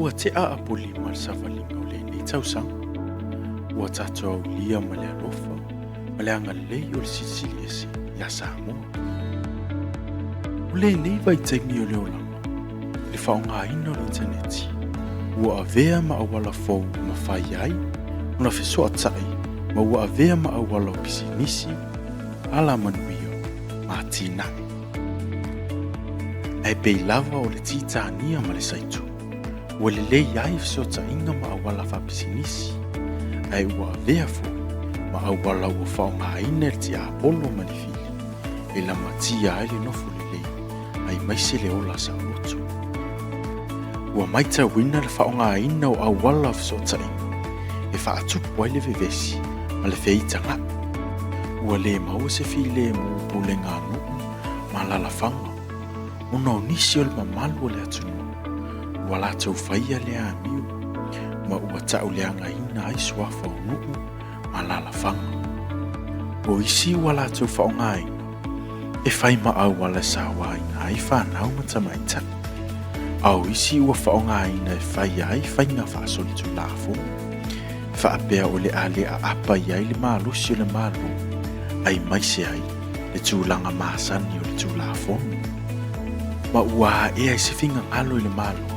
Ua tea Apolima le savaliga o lenei tausaga. Ua tatou aulia ma le alofa ma le agalelei o le Silisili Ese ia Samoa. O lenei vaitaimi o le olaga, i le faaaogaina o le initaneti, ua avea ma auala fou e mafai ai ona fesoatai ma ua avea ma auala o pisinisi, alamanuia ma atinae. Ae pei lava o le titania ma le saitu, ua lelei ai fesootaiga ma auala faapisinisi, ae ua avea foi ma auala ua faaaogaina e le tiapolo ma le fili e lamatia ai le nofo lelei aemaise le ola saoloto. Ua matauina le faaaogaina o auala o fesootaiga e faatupu ai le vevesi ma le feitaga'i. Ua le maua se filemu puleganuu ma alaalafaga ona o nisi o le mamalu o le atunuu ua latou faia le amio ma ua tauleagaina ai suafa o nuu ma alaalafaga. O isi ua latou faaaogaina e fai ma auala e sauaina ai fanau ma tamaitai, a o isi ua faaaogaina e fai ai faiga faasolitulafono e faapea o le a le aapa i ai le malosi o le Malo aemaise ai le tulaga masani o le Tulafono, ma ua aea ai se finagalo i le Malo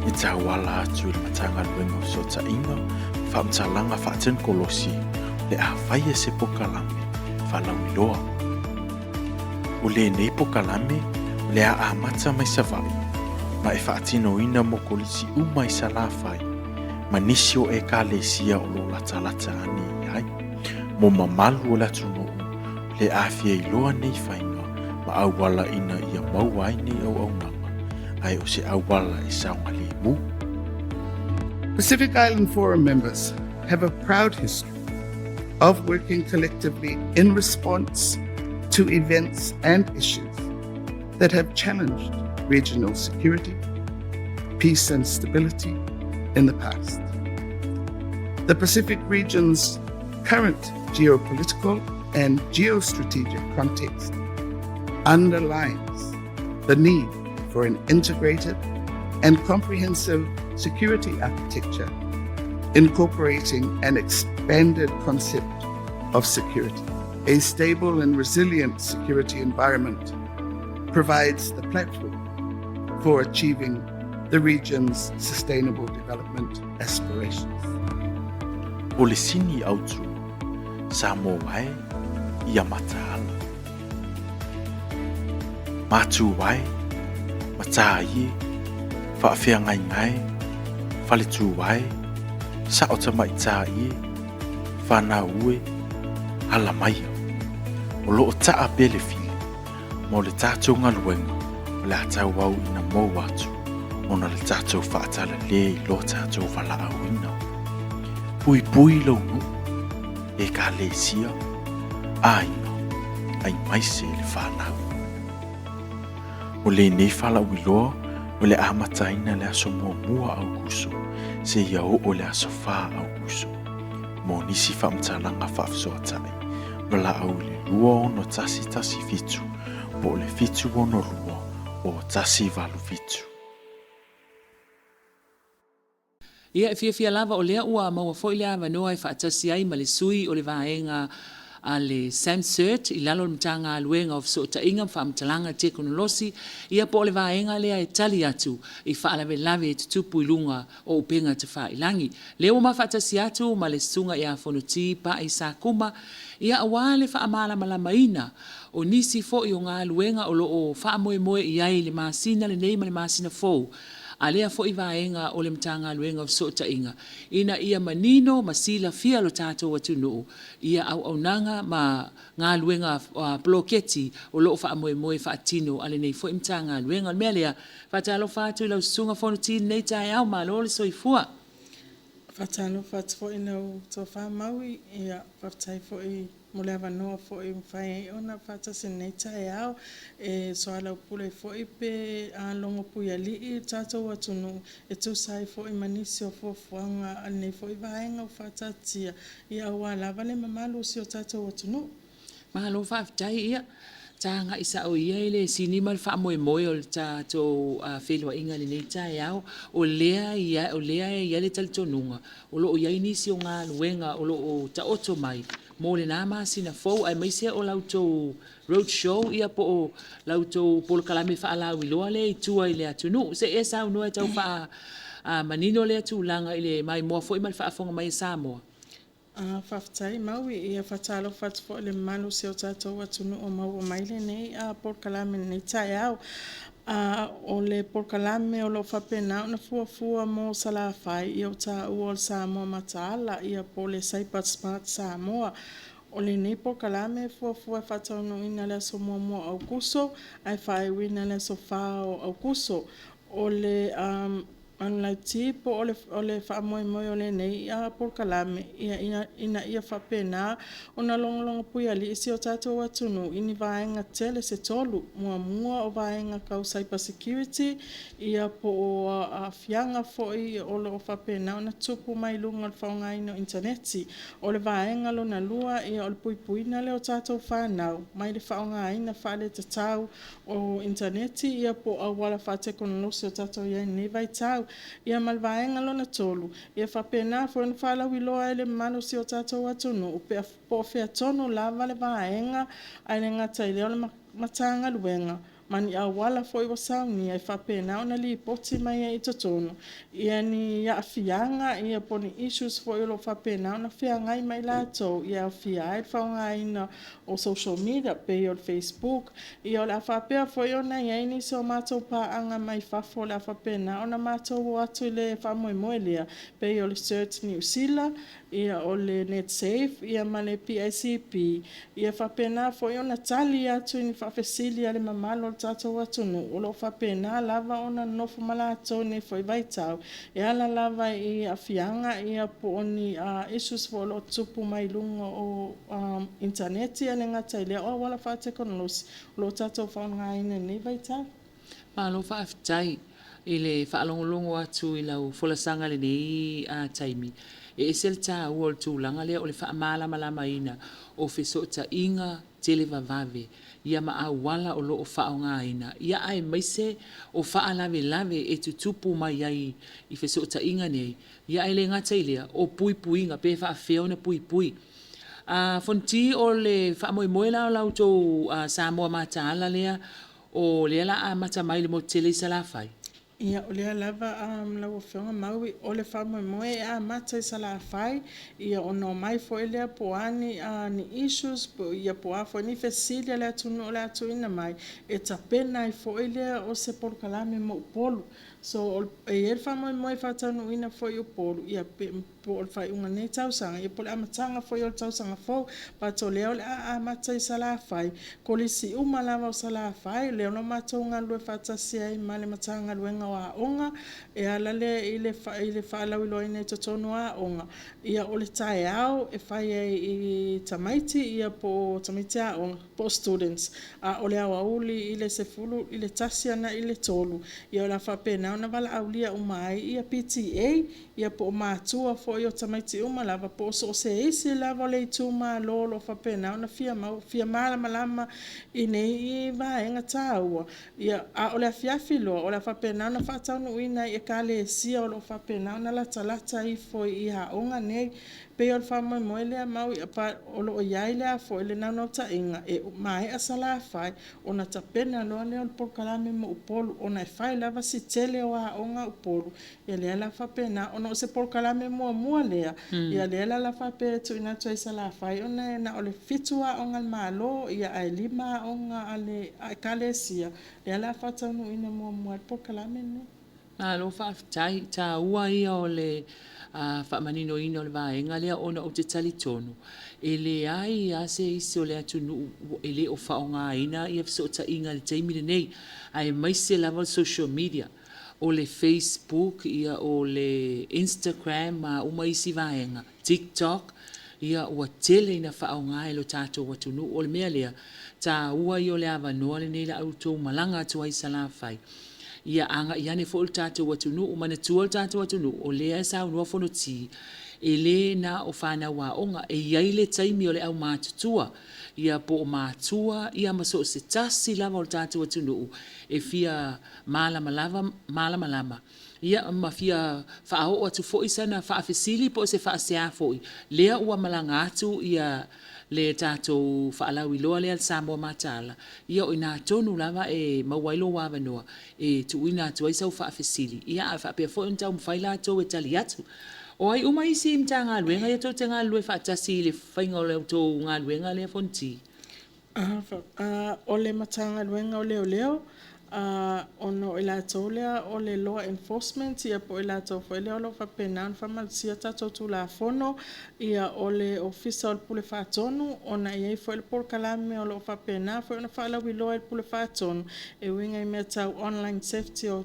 e tauala atu i le Matagaluega o Fesootaiga ma Faamatalaga Faatenikolosi o le a faia se pokalame faalauiloa. O lenei pokalame o le a amata mai Savaii ma e faatinoina mo kolisi uma i Salafai ma nisi o Ekalesia o lo o latalata ane i ai mo mamalu o le atunuu o le a fia iloa nei faiga ma auala ina ia maua ai nei auaunaga ae o se auala e saogalemu. Pacific Island Forum members have a proud history of working collectively in response to events and issues that have challenged regional security, peace and stability in the past. The Pacific region's current geopolitical and geostrategic context underlines the need for an integrated and comprehensive security architecture incorporating an expanded concept of security. A stable and resilient security environment provides the platform for achieving the region's sustainable development aspirations. O le sini autu, Samoa e, ia mataala. Mātū ae, Matāie, Faafeagaiga e, Faletū ae, Sao Tamaitā ie, Whanau e, Ala maia. O lo o taa pea le fili, ma o le tatou galuega o le a tauau ina mou atu ona le tatou faatalale i lo tatou valaauina. Puipui lou nuu, Ekalesia, aiga, aemaise le fanau. O lenei falauiloa o le amataina le aso muamua Aukuso seia oo le aso 4 Aukuso. Mo nisi faamatalaga faafesoatai, valaau i le 26117 po o le 762 o 187. Ia, e fiafia lava o lea ua maua foi le avanoa e faatasi ai ma le sui o le vaega a le SAMCERT i lalo o le Matagaluega o Fesootaiga ma Faamatalaga Tekonolosi, ia po o le vaega lea e tali atu i faalavelave e tutupu i luga o upega tafailagi. Lea ua ma faatasi atu ma le Susuga ia Fonoti Pa'i Sakuma, ia aua le faamalamalamaina o nisi foi o galuega o lo o faamoemoe i ai i le masina lenei ma le masina fou a lea foi vaega o le Matagaluega o Fesootaiga ina ia manino ma silafia lo tatou atunuu ia auaunaga ma galuega poloketi o lo o faamoemoe e faatino a lenei foi Matagaluega. O le mea lea, faatalofa atu i lau Susuga Fonoti i lenei taeao, malo le soifua. Faatalofa atu foi i lau tofa Maui, ia faafetai foi mo le avanoa foi ua mafai ai ona faatasi i lenei taeao e soalaupule ai foi pe logo puialii le tatou atunuu e tusa ai foi ma nisi o fuafuaga a lenei foi vaega ua faataatia, ia aua lava le mamalu o si o tatou atunuu. Malo faafetai. Ia, Tagai sao ia i le sini ma le faamoemoe o le tatou feiloaiga i lenei taeao. O lea e i ai le talitonuga o lo o i ai nisi o galuega o lo o taoto mai mo lena masina fou, aemaise o la outou road show po o la outou polokalame faalauiloa lea i tua i le atunuu. Se i e saunoa e tau faamanino lea tulaga i le maimoa foi ma le faafofoga mai a Samoa. Faafetai Maui. Ia faatalofa atu foi i le mamalu o si o tatou atunuu ua maua mai lenei polokalame i lenei taeao. O le polokalame o lo o faapena ona fuafua mo Salafai, ia ua taua o le Samoa Mataala, ia po o le Cyber Smart Samoa. O lenei polokalame e fuafua e faataunuuina i le aso 1 o Aokuso ae faaiuina i le aso 4 o Aokuso. O le manulauti po o le faamoemoe o lenei polokalame, ina ia faapena ona logologo puialii si o tatou atunuu i ni vaega tele se tolu. Muamua o vaega tau cyber security, ia po o aafiaga foi o lo o faapena ona tutupu mai luga o le faaaogaina o initaneti. O le vaega lona lua, o le puipuiga lea o tatou fanau mai le faaaogaina faaletatau o initaneti po o auala faatekonolosi o tatou i ai i lenei vaitau. Ia ma le vaega lona tolu, ia faapena foi ona faalauiloa ai i le mamalu o si o tatou atunuu po o fea tonu lava le vaega, ae le gata i lea o le Matagaluega ma ni auala foi ua saunia e faapena ona lipoti mai ai i totonu ni aafiaga po o ni issues foi o lo o faapena ona feagai ma i latou, e aofia ai le faaaogaina o social media pei o le facebook. Ia o le a faapea foi ona i ai nisi o matou paaga mai fafo o le a faapena ona matou o atu i le faamoemoe lea, pei o le Search Niu Sila, o le Netsafe ma le PICP, ia faapena foi ona tali atu i ni faafesili a le mamalu o le tatou atunuu o lo o faapena lava ona nonofo ma latou i lenei foi vaitau e ala lava i aafiaga po o ni issues foi o lo o tutupu mai luga o initaneti, ae le gata i lea o auala faatekonolosi o lo o tatou faaaogaina i lenei vaitau. Malo faafetai i le faalogologo atu i lau folasaga i lenei taimi. E ese le taua o le tulaga lea o le faamalamalamaina o fesootaiga televavave ma auala o lo o faaaogaina, aemaise o faalavelave e tutupu mai ai i fesootaiga nei, ae le gata i lea, o puipuiga, pe faapefea ona puipui. Fonoti, o le faamoemoe la o la outou Samoa Mataala lea, o lea o le a amata mai i le motu tele i Salafai? Ia, o lea lava lau Afioga Maui, o le faamoemoe e amata i Salafai, ona omai foi lea po o a ni issues po o a foi ni fesili a le atunuu o le a tuuina mai, e tapena ai foi lea o se polokalame mo Upolu. So, e i ai le faamoemoe e faataunuuina foi i Upolu po o le faaiuga o lenei tausaga po o le amataga foi o le tausaga fou. But o lea o le a amata i Salafai, Kolisi uma lava o Salafai, lea na matou galulue faatasi ai ma le Matagaluega o Aoga e ala lea i le faalauiloaina i totonu o aoga. O le taeao e fai ai i tamaiti po o tamaiti aoga po o students, a o le aoauli i le 1:00 agai i le 3:00 o le a faapena ona valaaulia uma ai PTA po o matua foi o tamaiti uma lava, po o so o se isi lava o le itumalo o lo o faapena ona fia malamalama i nei vaega taua. A o le afiafi loa, o le a faapena ona faataunuuina i Ekalesia o lo o faapena ona latalata ifo i aoga nei. E pei o le faamoemoe lea Maui, o lo o i ai le naunautaiga e maea Salafai ona tapena loa lea o le polokalame mo Upolu, ona e fai lava si tele o aoga a Upolu, ia lea la faapena ona o se polokalame muamua lea, ia lea la faapea e tuuina atu ai i Salafai ona e na o le 7 aoga a le Malo ae 5 aoga a Ekalesia, lea o le a faataunuuina muamua ai le polokalame lenei. Malo faafetai. O le taua ia o le faamaninoina o le vaega lea ona ou te talitonu e leai lava se isi o le atunuu e le o faaaogaina fesootaiga i le taimi lenei, aemaise lava le social media, o le facebook, o le instagram ma a uma isi vaega, TikTok, ua tele ina faaaoga e le tatou atunuu. O le mea lea, taua ia o le avanoa lenei o le a outou malaga atu ai i Salafai, ia agai ane foi le tatou atunuu. Manatua le tatou atunuu, o lea e saunoa Fonoti, E le na o fanau aoga, e i ai le taimi o le aumatutua, ia po o matua, ia ma so o se tasi lava o le tatou atunuu e fia malamalama, malamalama, ia ma fia faaoo atu foi sana faafesili po o se faasea foi, lea ua malaga atu ia le tatou faalauiloa lea a le Samoa Mataala, ia o i ina tonu lava e maua ai lou avanoa e tuuina atu ai sau faafesili, ia ae faapea foi ona taumafai latou e tali atu. O ai uma isi Matagaluega ia tou te galulue faatasi i le faiga o la outou galuega lea Fonoti? O le Matagaluega o Leoleo, ona o i latou lea o le law enforcement, ia po o i latou foi lea o lo o faapena ona faamalosia tatou Tulafono. Ia o le Ofisa o le Pule Faatonu, ona e i ai foi le polokalame o lo o faapena foi ona faalauiloa e le Pule Faatonu e uiga i mea tau online safety o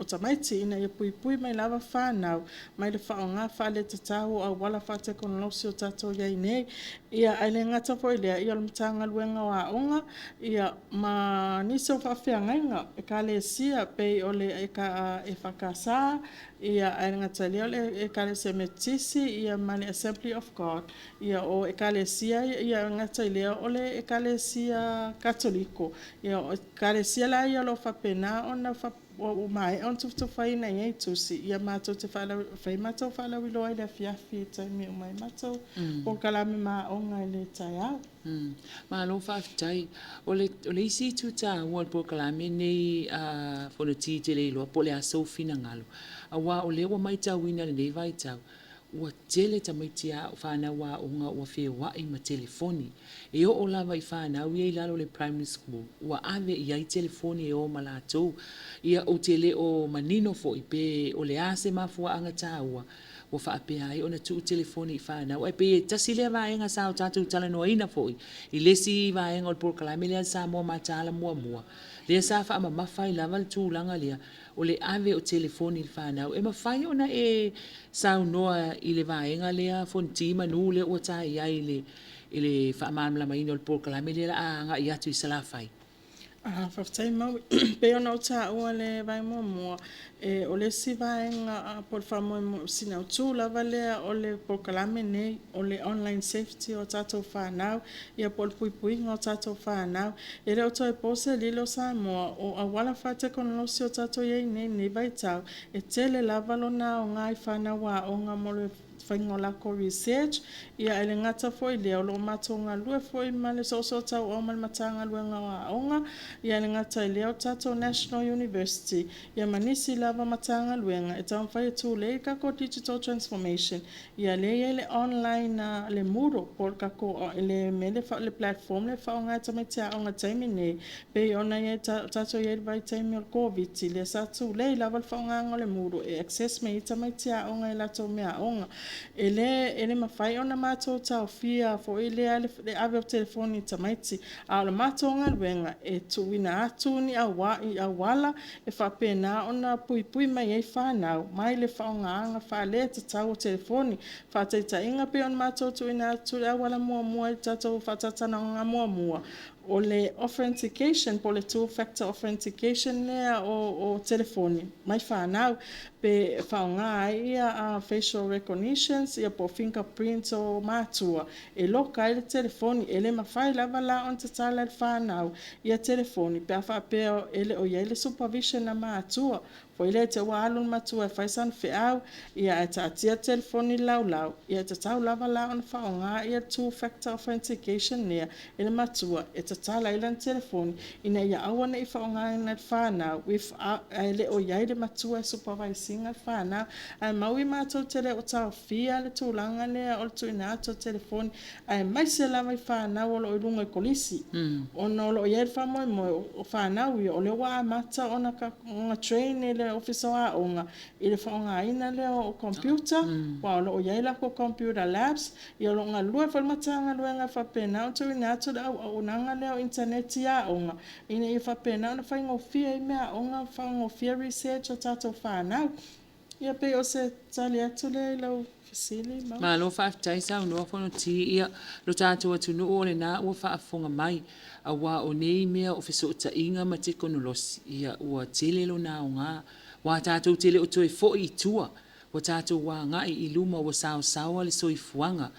tamaiti, ina ia puipui mai lava fanau mai le faaaoga faaletatau o auala faatekonolosi o tatou i ai nei. Ia, ae le gata foi i lea, o le Matagaluega o Aoga, ia ma nisi o faafeagaiga, Ekalesia pei o le EFKS, ae le gata i lea o le Ekalesia Metotisi ma le Assembly of God. Ia o Ekalesia ia, e le gata i lea o le Ekalesia Katoliko. Ia o Ekalesia la ia o lo o faapena ona ua maea ona tufatufaina i ai tusi, ia matou te fai matou faalauiloa i le afiafi i taimi e uma ai matou polokalame ma aoga i le taeao. Malo faafetai. O le isi itu taua o le polokalame lenei a Fonoti ou te le iloa po o le a sou finagalo, aua o lea ua matauina i lenei vaitau, ua tele tamaiti fanau aoga ua feoai ma telefoni. E oo lava i fanau ia i lalo o le primary school, ua ave i ai telefoni e o ma latou. Ia ou te le o manino foi pe o le a se mafuaaga taua ua faapea ai ona tuu telefoni i fanau. Ae pei e tasi lea vaega sa o tatou talanoaina foi i le isi vaega o le polokalame lea a le Samoa Mataala Muamua, lea sa faamamafa ai lava le tulaga lea o le ave o telefoni i le fanau. E mafai ona e saunoa i le vaega lea Fonoti manu lea ua ta i ai i le faamalamalamaina o le polokalame lea o le a agai atu i Salafai? Faafetai Maui. E pei ona ou taua i le vaega muamua, o le isi vaega po o le faamoemoe, sina autu lava lea o le polokalame lenei, o le online safety o tatou fanau, ia po o le puipuiga o tatou fanau. E le o toe po se lilo Samoa, o auala faatekonolosi o tatou i ai nei i lenei vaitau, e tele lava lona aoga i fanau aoga mo le faiga o latou research, ia ae le gata foi i lea, o lo o matou galulue foi ma le soosootauau ma le Matagaluega o Aoga, ia e le gata i lea o le tatou National University, ia ma nisi lava Matagaluega e taumafai e tulei le tatou digital transformation, ia lea e i ai le online le Moodle po o le tatou le mea lea le platform lea e faaaoga e tamaiti aoga i le taimi lenei, pei ona tatou i ai i le vaitaimi o le Koviti, lea sa tulei lava le faaaogaina o le Moodle e access mai ai tamaiti aoga i latou meaaoga. E le mafai ona matou taofia foi lea le ave o telefoni i tamaiti, a o le matou galuega e tuuina atu ni auala e faapena ona puipui mai ai fanau mai le faaaogaina faaletatau o telefoni. Faataitaiga pei ona matou tuuina atu le auala muamua i le tatou faatalatalanoaga muamua, o le authentication po o le two factor authentication lea o telefoni mai fanau, pe faaaoga ai facial recognitions po o fingerprints o matua e loka ai le telefoni. E le mafai lava la ona tatala e le fanau ia telefoni pe a faapea e le o i ai le supervision a matua. Foi lea te i ua alu le matua e fai sana feau, ia ae taatia le telefoni i le laulau, ia e tatau lava la ona faaaoga le two factor authentication lea e le matua e tatala ai lana telefoni ina ia aua ne i faaaogaina e le fanau ae le o i ai le matua e supervise ina le fanau. Ae mau i matou te le o taofia le tulaga lea o le tuuina atu o telefoni, aemaise lava i fanau o lo o i luga i kolisi, ona o lo o i ai le faamoemoe o fanau ia o lea ua amata ona train e le Ofisa o Aoga i le faaaogaina lea o computer, aua o lo o i ai latou computer labs. Ia o lo o galulue foi le Matagaluega e faapena ona tuuina atu le auaunaga lea o initaneti i aoga ina ia faapena ona faigofie ai meaaoga, faigofie research a tatou fanau. Ia pei o se tali atu lea i lau fesili. Malo faafetai saunoa Fonoti. Ia, lo tatou atunuu o lena ua faafofoga mai, aua o nei mea o fesootaiga ma tekonolosi, ia ua tele lona aoga, aua tatou te le o toe foi i tua. Ua tatou agai i luma ua saosaoa le soifuaga.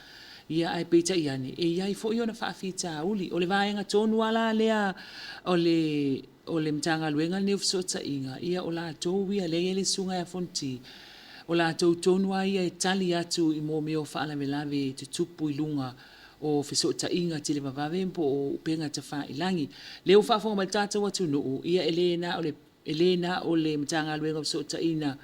Ia ae peitai ane, e i ai foi ona faafitauli. O le vaega tonu lava la lea o le o le Matagaluega lenei o Fesootaiga, ia o latou ia lea e i ai le Susuga ia Fonoti, o latou tonu lava ia e tali atu i mea o faalavelave e tutupu i luga o fesootaiga televavave po o upega tafailagi. O lea ua faafofoga mai le tatou atunuu, ia e le na o le E le na o le Matagaluega o Fesootaiga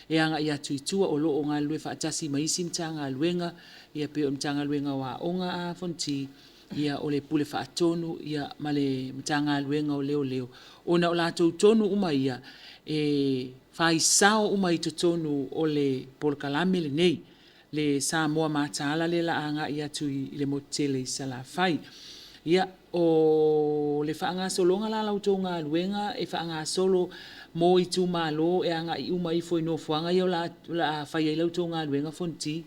e agai atu i tua, o lo o galulue faatasi ma isi Matagaluega, e pei o le Matagaluega o Aoga Fonoti, o le Pule Faatonu ma le Matagaluega o Leoleo, ona o latou tonu uma ia e fai sao uma i totonu o le polokalame lenei, le Samoa Mataala lea o le a agai atu i le motu tele i Salafai. Ia, o le faagasologa la o la outou galuega e faagasolo mo itumalo e agai uma ifo i nofoaga ia o le a fai ai la outou galuega Fonoti?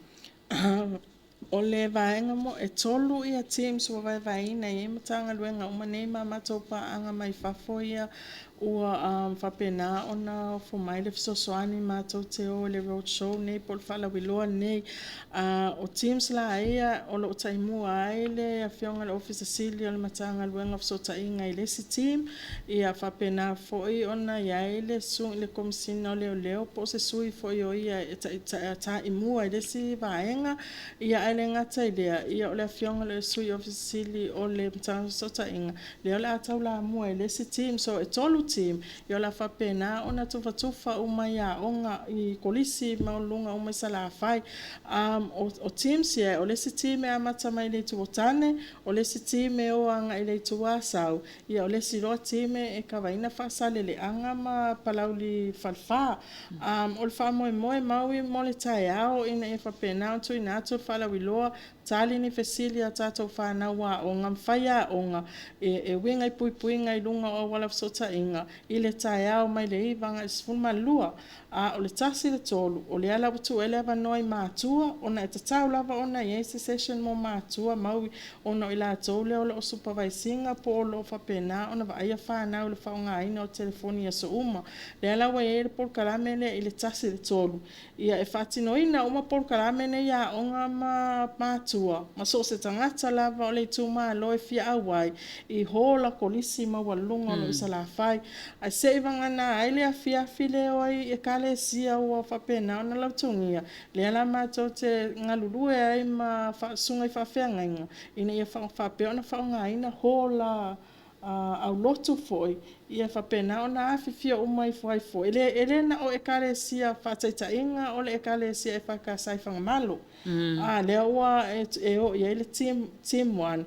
O le vaega e 3 teams ua vaevaeina i ai Matagaluega uma nei ma a matou paaga mai fafo ia ua faapena ona ofo mai le fesoasoani matou te o i le road show lenei po o le faalauiloa lenei. O teams la ia o lo o taimua ai le Afioga i le Ofisa Sili o le Matagaluega o Fesootaiga i le isi team, ia faapena foi ona i ai le Komesina o Leoleo po o se sui foi o ia e taimua i le isi vaega. Ae le gata i lea, o le Afioga i le Sui Ofisa Sili o le Matagaluega o Fesootaiga, lea o le a taulamua i le isi team. So, e 3 team o le a faapena ona tufatufa uma i aoga i kolisi maualuluga uma i Salafai. O teams ia, o le isi team e amata mai le Itu o Tane, o le isi team e o agai le Itu Asau, ia o le isi loa team e kava ina Faasaleleaga ma Palauli Falefa. O le faamoemoe Maui mo le taeao ina ia faapena ona tuuina atu le faalauiloa, tali ni fesili a tatou fanau aoga ma faiaoga e uiga i puipuiga i luga o auala o fesootaiga i le taeao mai le 9 agai i le 12. A o le 1 i le 3, o lea la ua tuu i ai le avanoa i matua, ona e tatau lava ona i ai se session mo matua Maui, ona o i latou lea o lo o supervise ina po o lo o faapena ona vaaia fanau i le faaaogaina o telefoni i aso uma. O lea la ua i ai le polokalame lea i le 1 i le 3, e faatinoina uma polokalame nei i aoga ma matua ma so o se tagata lava o le itumalo e fia auai i hall a kolisi maualuluga o lo o i Salafai. Ae seivagana ai le afiafi lea e o ai i ekalesia ua faapena ona lautogia, lea la matou te galulue ai ma susuga i faafeagaiga ina ia faapea ona faaaogaina hall aulotu foi ia faapena ona afifio uma ifo ai foi. E le na o ekalesia, faataitaiga o le ekalesia EFKS i Fagamalo, lea ua e o i ai le team 1.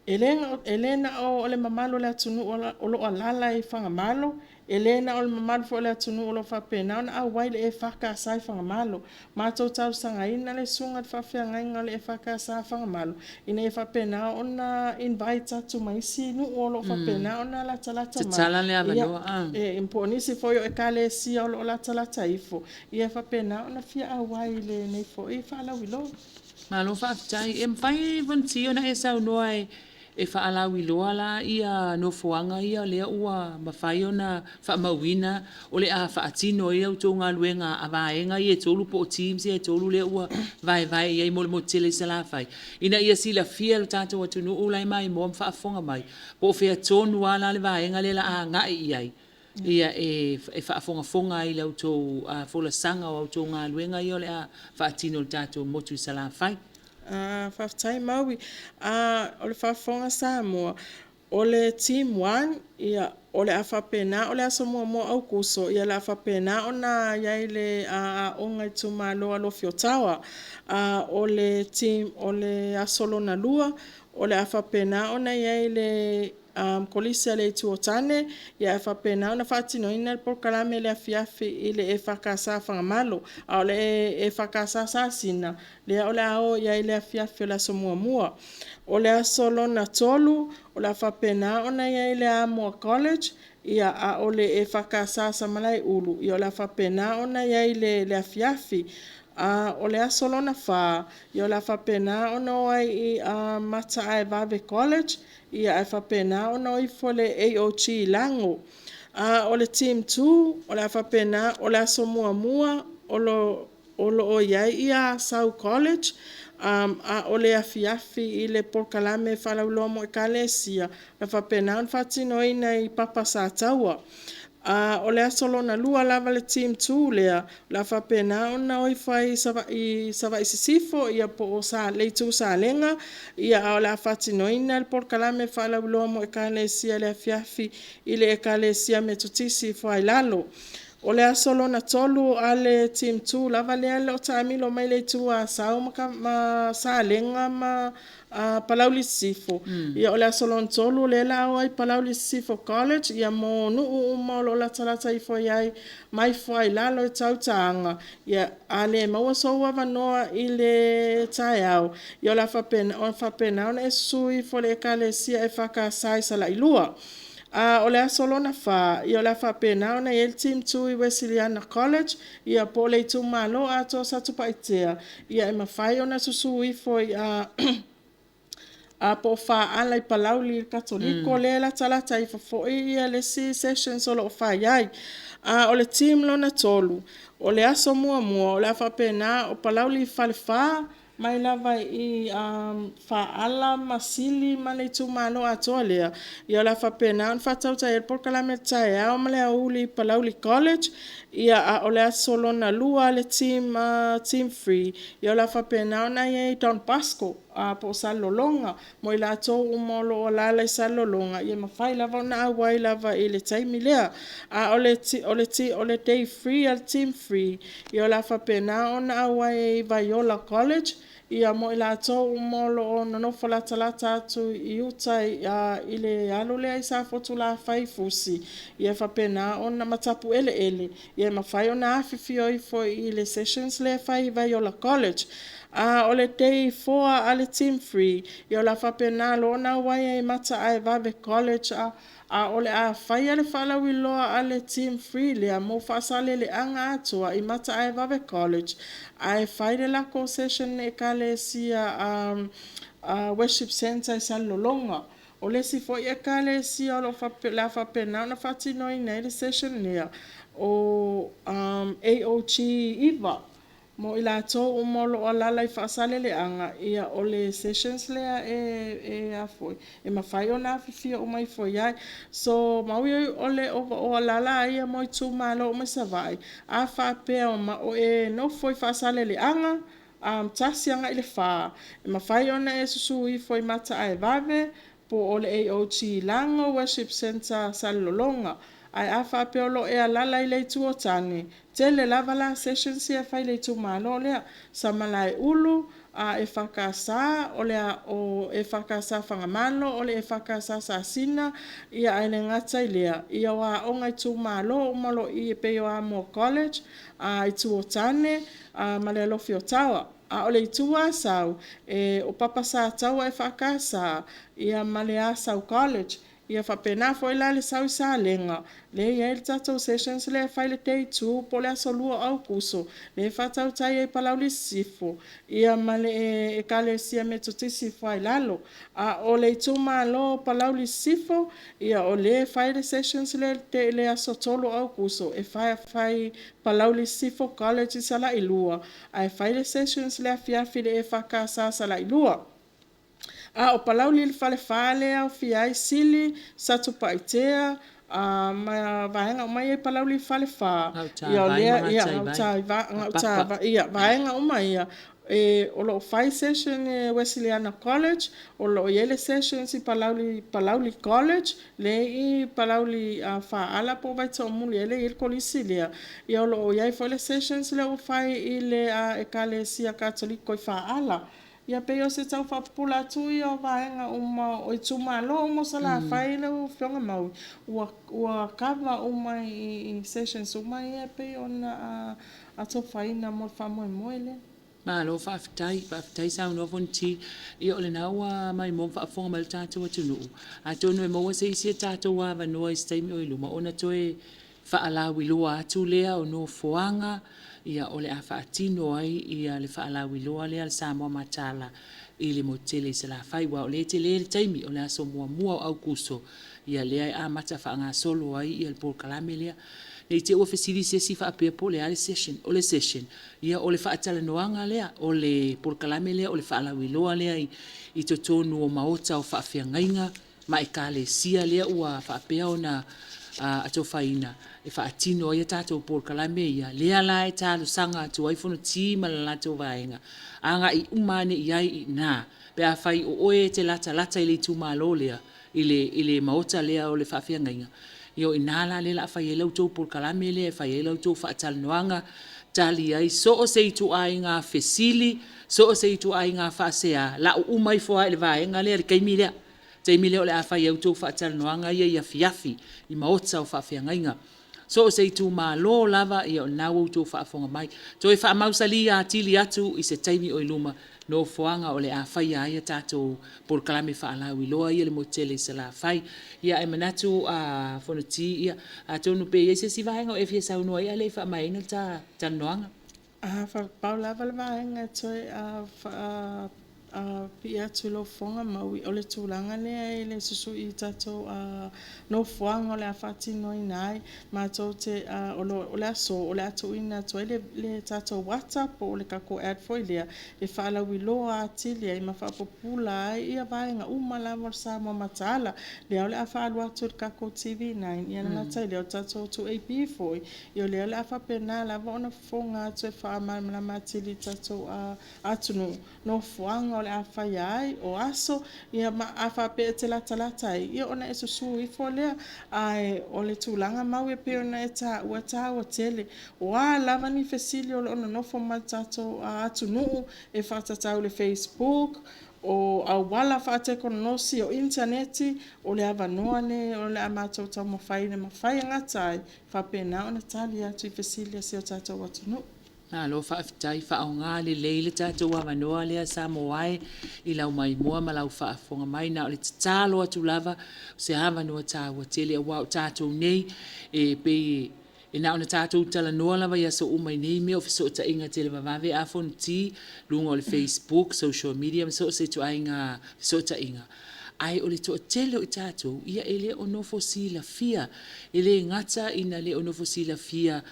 E le na o le mamalu o le atunuu o lo o alaala i Fagamalo, e le na o le mamalu foi o le atunuu o lo o faapena ona auai i le EFKS i Fagamalo. Matou talosagaina le susuga i le faafeagaiga o le EFKS Fagamalo ina ia faapena ona invite atu ma isi nuu o lo o faapena ona latalata mai. Tatala le avanoa. Po o nisi foi o ekalesia o lo o latalata ifo, ia faapena ona fia auai i lenei foi faalauiloa. Malo faafetai. E mafai Fonoti ona e saunoa e faalauiloa la ia nofoaga ia lea ua mafai ona faamauina o le a faatino ai a outou galuega a vaega ia e 3 po o teams ia e 3 lea ua vaevae i ai mo le motu tele i Salafai, ina ia silafia e le tatou atunuu la e maimoa ma faafofoga mai, po o fea tonu lava la le vaega lea o le a agai i ai e faafogafoga ai i la outou folasaga o a outou galuega ia o le a faatino i le tatou motu i Salafai. Faafetai Maui. O le faafofoga a Samoa, o le team 1, o le a faapena, o le aso 1 o Aokuso, o le a faapena ona i ai i le aoga itumalo o Alofi Otawa. O le team, o le aso lona lua, o le a faapena ona i ai i le Kolisi a le Itu o Tane, ae faapena ona faatinoina le polokalame i le afiafi i le EFKS Fagamalo. A o le EFKS Sasina, lea o le a o i ai i le afiafi o le aso muamua. O le aso lona tolu, o le a faapena ona i ai i le Amoa College, a o le EFKS Samalaeulu, o le a faapena ona i ai i le afiafi. O le aso lona fa, o le a faapena ona o ai i Mataaevave College, ae faapena ona o ifo i le AOG i Lago. O le team 2, o le a faapena, o le aso muamua o o lo o i ai ia Asau College, a o le afiafi i le polokalame faalauiloa mo Ekalesia, na faapena ona faatinoina i Papa Sataua. O le aso lona lua lava le Team 2 lea, o le a faapena ona o ifo ai i Savaii Sisifo po o le Itu Salega, a o le a faatinoina le polokalame faalauiloa mo Ekalesia i le afiafi i le Ekalesia Metotisi i Foailalo. O le aso lona tolu a le Team 2 lava lea e le o taamilo mai le Itu Asau ma Salega ma Palauli Sisifo, ia o le aso lona tolu lea o le a o ai i Palauli Sisifo College mo nuu uma o lo o latalata ifo i ai mai Foailalo e tau i Taga. A le maua sou avanoa i le taeao, ia o le a faapena ona e susu ifo i le Ekalesia EFKS i Salailua. O le aso lona fa, o le a faapena ona i ai le Team 2 i Wesleyana College po o le itumalo atoa o Satupaitea, e mafai ona susu ifo po o Faaala i Palauli le Katoliko lea e latalata ifo foi le isi sessions o lo o fai ai. A o le team lona tolu, o le aso muamua o le a faapena, o Palauli Falefa, mai lava i Faaala ma Sili ma le itumalo atoa lea, o le a faapena ona faatautai ai le polokalame i le taeao ma le aoauli i Palauli College. A o le aso lona lua le Team 3, o le a faapena ona i ai i Don Bosco po o Salelologa mo i latou uma o lo o alaala i Salelologa, e mafai lava ona auai lava i le taimi lea. A o le Day 3 a le Team 3, o le a faapena ona auai ai i Vaiola College mo i latou uma o lo o nonofo latalata atu i uta i le alu lea i Safotulafai i Fusi ma Tapueleele, e mafai ona afifio ifo i le sessions lea e fai i Vaiola College. A o le Day 4 a le Team 3, o le a faapena loa ona auai ai i Mataaevave College, a o le a faia le faalauiloa a le Team 3 lea mo Faasaleleaga atoa i Mataaevave College, ae fai le latou session i le Ekalesia Worship Centre i Salelologa. O le isi foi Ekalesia o le a faapena ona faatinoina ai le session lea, o AOG 9 mo i latou uma o lo o alaala i Faasaleleaga, o le sessions lea e mafai ona afifio uma ifo i ai. So, Maui o alaala lava ia mo itumalo uma i Savaii, a faapea o e nofo i Faasaleleaga 1 agai i le 4, e mafai ona e susu ifo i Mataaevave po o le AOG i Lago Worship Centre Salelologa. Ae a faapea o lo o e alaala i le Itu o Tane, tele lava la sessions ia e fai i le itumalo lea, Samalaeulu, EFKS, o le EFKS Fagamalo, o le EFKS Sasina, ae le gata i lea, o aoga a itumalo uma o lo o i i e pei o Amoa College, Itu o Tane ma le Alofi o Tawa. A o le Itu Asau, o Papa Sataua EFKS ma le Asau College. Ia faapena foi la le sau i Salega, lea e i ai le tatou sessions lea e fai le Day 2 po o le aso 2 o Aokuso, lea e faatautai ai i Palauli Sisifo ma le Ekalesia Metotisi i Foailalo. A o le itumalo o Palauli Sisifo, o lea e fai le sessions lea i le aso 3 o Aokuso e fai i Palauli Sisifo College i Salailua, ae fai le sessions i le afiafi i le EFKS i Salailua. A o Palauli le Falefa lea e aofia ai Sili, Satupaitea ma vaega uma ia e i Palauli le Falefa, Gautavai ma Gataivai. Vaega uma ia, o lo o fai session e Wesleyana College, o lo o i ai le sessions i Palauli College, lea e i Palauli Faaala po o Vaitoomuli ea lea e i ai le kolisi lea, o lo o i ai foi le sessions lea ua fai i le Ekalesia Katoliko i Faaala. Ia pei o se tau faapupula atu ia o vaega uma o itumalo uma o Salafai lau Afioga Maui, ua cover uma i sessions uma ia e pei ona atofaina mo le faamoemoe lea. Malo faafetai, faafetai saunoa Fonoti. Ia o lena ua maimoa ma faafofoga mai le tatou atunuu, atonu e maua se isi a tatou avanoa i se taimi o i luma ona toe faalauiloa atu lea o nofoaga o le a faatino ai le faalauiloa lea a le Samoa Mataala i le motu tele i Salafai, aua o lea e tele le taimi, o le aso 1 o Aokuso lea e amata faagasolo ai le polokalame lea. Ne i te i ua fesili se isi faapea po o le a le session. O le session, ia o le faatalanoaga lea, o le polokalame lea o le faalauiloa lea i totonu o maota o faafeagaiga ma Ekalesia lea ua faapea ona atofaina e faatino ai a tatou polokalame ia, lea la e talosaga atu ai Fonoti ma le latou vaega, agai uma ane i ai i ina pe afai o oe e te latalata i le itumalo lea, i le maota lea o le faafeagaiga, ia o i ina la lea o le a fai ai la outou polokalame lea e fai ai la outou faatalanoaga, tali ai so o se ituaiga fesili, so o se ituaiga faasea, lau uma ifo lava i le vaega lea i le taimi lea, le taimi lea o le a fai ai a outou faatalanoaga ia i afiafi i maota o faafeagaiga. So o se itumalo lava, ia o lena ua outou faafofoga mai. Toe faamausali atili atu i se taimi o i luma nofoaga o le a faia ai a tatou polokalame faalauiloa ia i le motu tele i Salafai. Ia ae manatu Fonoti, atonu pe i ai se isi vaega o e fia saunoa i ai ae le i faamaeaina le ta talanoaga. Pau lava le vaega e toe faapipii atu i lou fofoga Maui, o le tulaga lea i le susui i tatou nofoaga o le a faatinoina ai. Matou te, o le aso o le a tuuina atu ai le tatou ata po o le tatou ad foi lea e faalauiloa atili ai ma faapupula ai vaega uma lava o le Samoa Mataala. Lea o le a faaalu atu i le tatou TV9, ia e le gata i lea o le tatou 2AP foi, ia o lea o le a faapena lava ona fofoga atu e faamalamalama atili i le tatou atunuu nofoaga o le a faia ai, o aso, ia ma a faapea e te latalata ai, ia ona e susu ifo lea. Ae o le tulaga Maui e pei ona e taua e taua tele. O a lava ni fesili o lo o nonofo mai le tatou atunuu e faatatau i le facebook, o auala faatekonolosi, o initaneti, o le avanoa lenei o le a matou taumafai ina ia mafai e gata ai, faapena ona tali atu i fesili a si o tatou atunuu. Malo faafetai, faaaoga lelei le tatou avanoa lea Samoa e i lau maimoa ma lau faafofoga mai. Na o le tatalo atu lava, o se avanoa taua tele aua o tatou nei e pei e na ona tatou talanoa lava i aso uma i nei mea o fesootaiga televavave a Fonoti, luga o le facebook, social media ma so o se ituaiga fesootaiga, ae o le toatele o i tatou, ia e le o nofo silafia. E le gata ina le o nofo silafia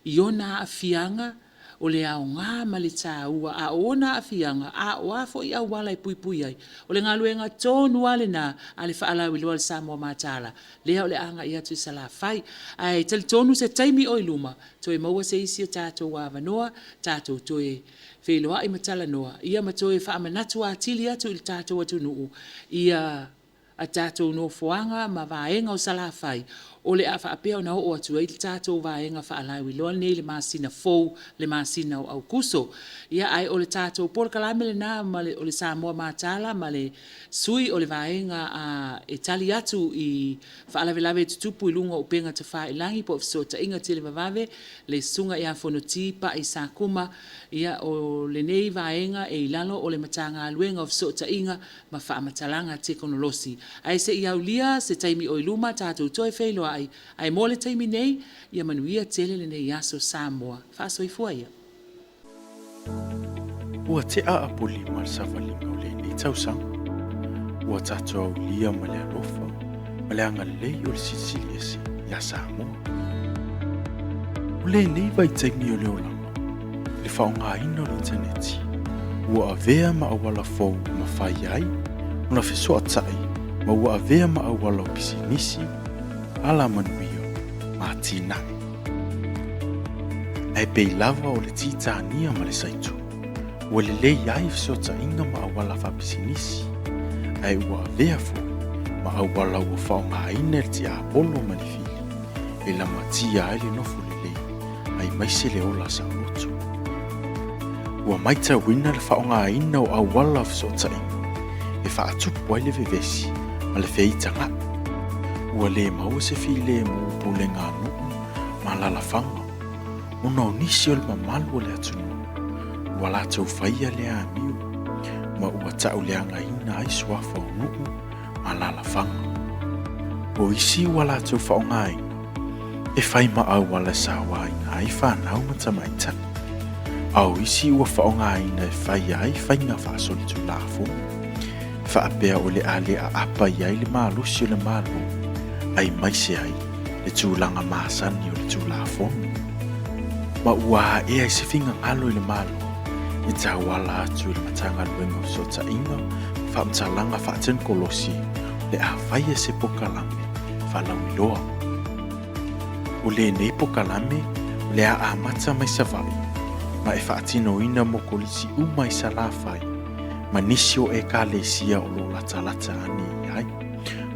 i ona aafiaga, o le aoga ma le taua, a o ona aafiaga, a o a foi auala e puipui ai. O le galuega tonu lava lena a le faalauiloa a le Samoa Mataala, lea o le a agai atu i Salafai. Ae talitonu o se taimi o i luma, toe maua se isi o tatou avanoa tatou toe feiloai ma talanoa, ia ma toe faamanatu atili atu i le tatou atunuu a tatou nofoaga ma vaega o Salafai o le a faapea ona oo atu ai le tatou vaega faalauiloa lenei i le masina fou, le masina o Aokuso. Ia, ae o le tatou polokalame lena o le Samoa Mataala ma le sui o le vaega e tali atu i faalavelave e tutupu i luga o upega tafailagi po o fesootaiga televavave, le Susuga ia Fonoti Pai Sakuma. Ia, o lenei vaega e i lalo o le Matagaluega o Fesootaiga ma Faamatalaga Tekonolosi. Ae se i aulia se taimi o i luma tatou toe feiloai, ae mo le taimi nei, ia manuia tele lenei aso Samoa. Faasoifua ia. Ua tea Apolima le savaliga o lenei tausaga. Ua tatou aulia ma le alofa ma le agalelei o le Silisili Ese ia Samoa. O lenei vaitaimi o le olaga, i le faaaogaina o le initaneti, ua avea ma auala fou e mafai ai ona fesoatai ma ua avea ma auala o pisinisi, alamanuia ma atinae. Ae pei lava o le titania ma le saitu, ua lelei ai fesootaiga ma auala faapisinisi, ae ua avea foi ma auala ua faaaogaina e le tiapolo ma le fili e lamatia ai le nofo lelei aemaise le ola saoloto. Ua matauina le faaaogaina o auala o fesootaiga e faatupu ai le vevesi ma le feitaga'i. Ua le maua se filemu puleganuu ma alalafaga ona o nisi o le mamalu o le atunuu ua latou faia lea amio ma ua tauleagaina ai suafa o nuu ma alalafaga. O isi ua latou faaaogaina e fai ma auala e sauaina ai fanau ma tamaitai, a o isi ua faaaogaina e fai ai faiga faasolitulafono e faapea o le a le aapa i ai le malosi o le Malo aemaise ai le tulaga masani o le le Tulafono. Ma ua aea i se finagalo i le Malo e tauala atu i le Matagaluega o Fesootaiga ma Faamatalaga Faatenikolosi o le a faia se pokalame faalauiloa. O lenei pokalame o le a amata mai Savaii ma e faatinoina mo kolisi uma i Salafai ma nisi o Ekalesia o lo o latalata ane i ai.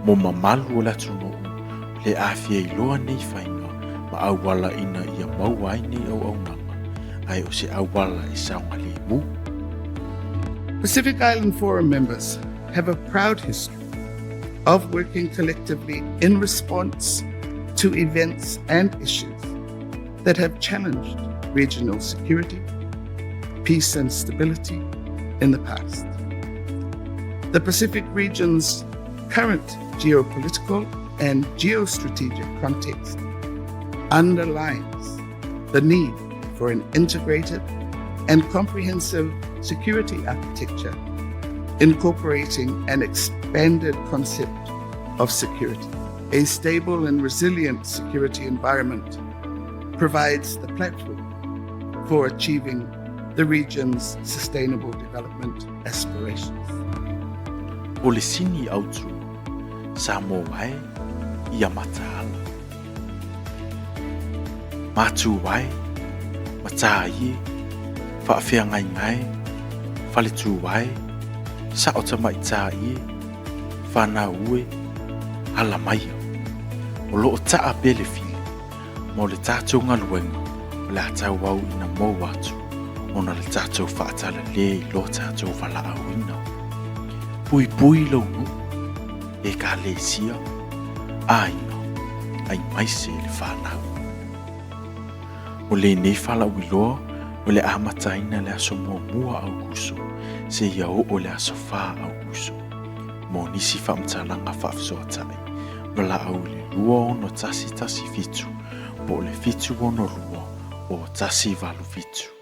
Mo mamalu o le atunuu o le a fia iloa nei faiga ma auala ina ia maua ai nei auaunaga, ae o se auala e saogalemu. Pacific Island Forum members have a proud history of working collectively in response to events and issues that have challenged regional security, peace and stability in the past. The Pacific region's current geopolitical and geostrategic context underlines the need for an integrated and comprehensive security architecture incorporating an expanded concept of security. A stable and resilient security environment provides the platform for achieving the region's sustainable development aspirations. O le sini autu, Samoa e, ia mataala. Mātū ae, matā ie, faafeagaiga e, faletū ae, sao tamaitā ie, fanau e, ala maia. O loo taa pea le fili, ma o le tatou galuega o le a tauau ina mou atu ona le tatou faatalale i lo tatou valaauina. Puipui lou nuu, Ekalesia, aiga, aimaise le fanau. O lenei falauiloa o le amataina le aso muamua Aukuso seia oo le aso 4 Aukuso. Mo nisi faamatalaga faafesoatai, valaau i le 26117 po o le 762 o 187.